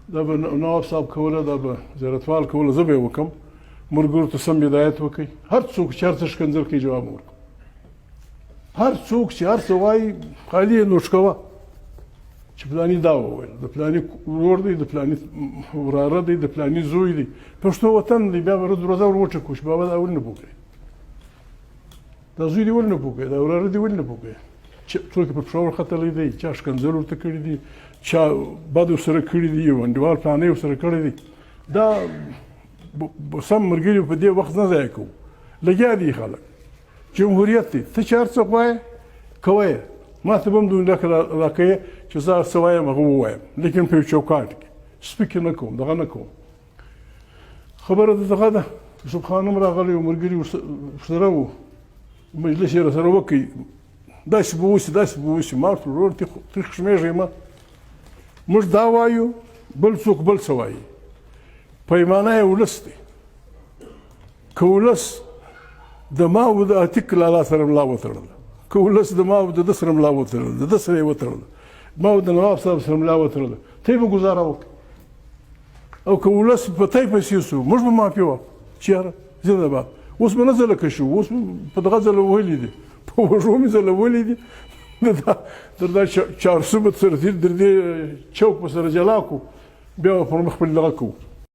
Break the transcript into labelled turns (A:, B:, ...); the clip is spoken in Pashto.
A: دا به نواب صاحب کوله، دا به زیارتوال کوله، زه به یې وکړم. ملګرو ته سم هدایت وکړئ. هر څوک چې هر څه ښکنځل کوي، جواب ورکړو. هر څوک چې هر څه وایي، خالي یې نوټ کوه چې فلاني دا وویل، د فلاني ورور دی، د فلاني وراره دی، د فلاني زوی دی، پښتو وطن دی. بیا به دروازه ور وټکو چې بابا دا ولې نه پوه کوي، دا زوی دې ولې نه پوه کوي، دا وراره دې ولې نه پوه کوي. چې څوک یې په پښه ورختلی دی، چا ښکنځل ورته کړي دي، چا بد ورسره کړي دي، یو انډیوال فلانی ورسره کړی دی. دا سم ملګري په دې وخت نه ضایع کوو. لګیا دي خلک، جمهوریت دی، ته چې هر څه غواړې کوه یې. ما ته به هم دومره لکه راکوې چې زه هر څه وایم هغه ووایم، لیکن په یو چوکاټ کې، سپکې نه کوم، دغه نه کوم. خبره د دغه ده. یوسف خان هم راغلی و، ملګري ورسره وو، مجلس یې راسره وکړي، داسې به وسي، داسې به وسي. ما ورته ورور تریخ خشمېږی مه، موږ دا وایو، بل څوک بل څه وایي. پیمانه یې ولس دی. که ولس د ما او د عتیق لالا سره ملا وتړله، که ولس د ما او د ده سره ملا وتړله، د ده سره یې وتړله، ما او د نواب صاحب سره ملا وتړله، ته به ګزاره وکړې. او که ولس په تای پسې سو، موږ به معافي وکړو چې یاره زنده باد. اوس به نه ځله شو، اوس په دغه ځله وهلي دي، په وږو مې ځله وهلي دي. تر دا چارسو به سره تېر، در دې چوک به سره جلا کړو، بیا به پر مخ خپل دغه کوو.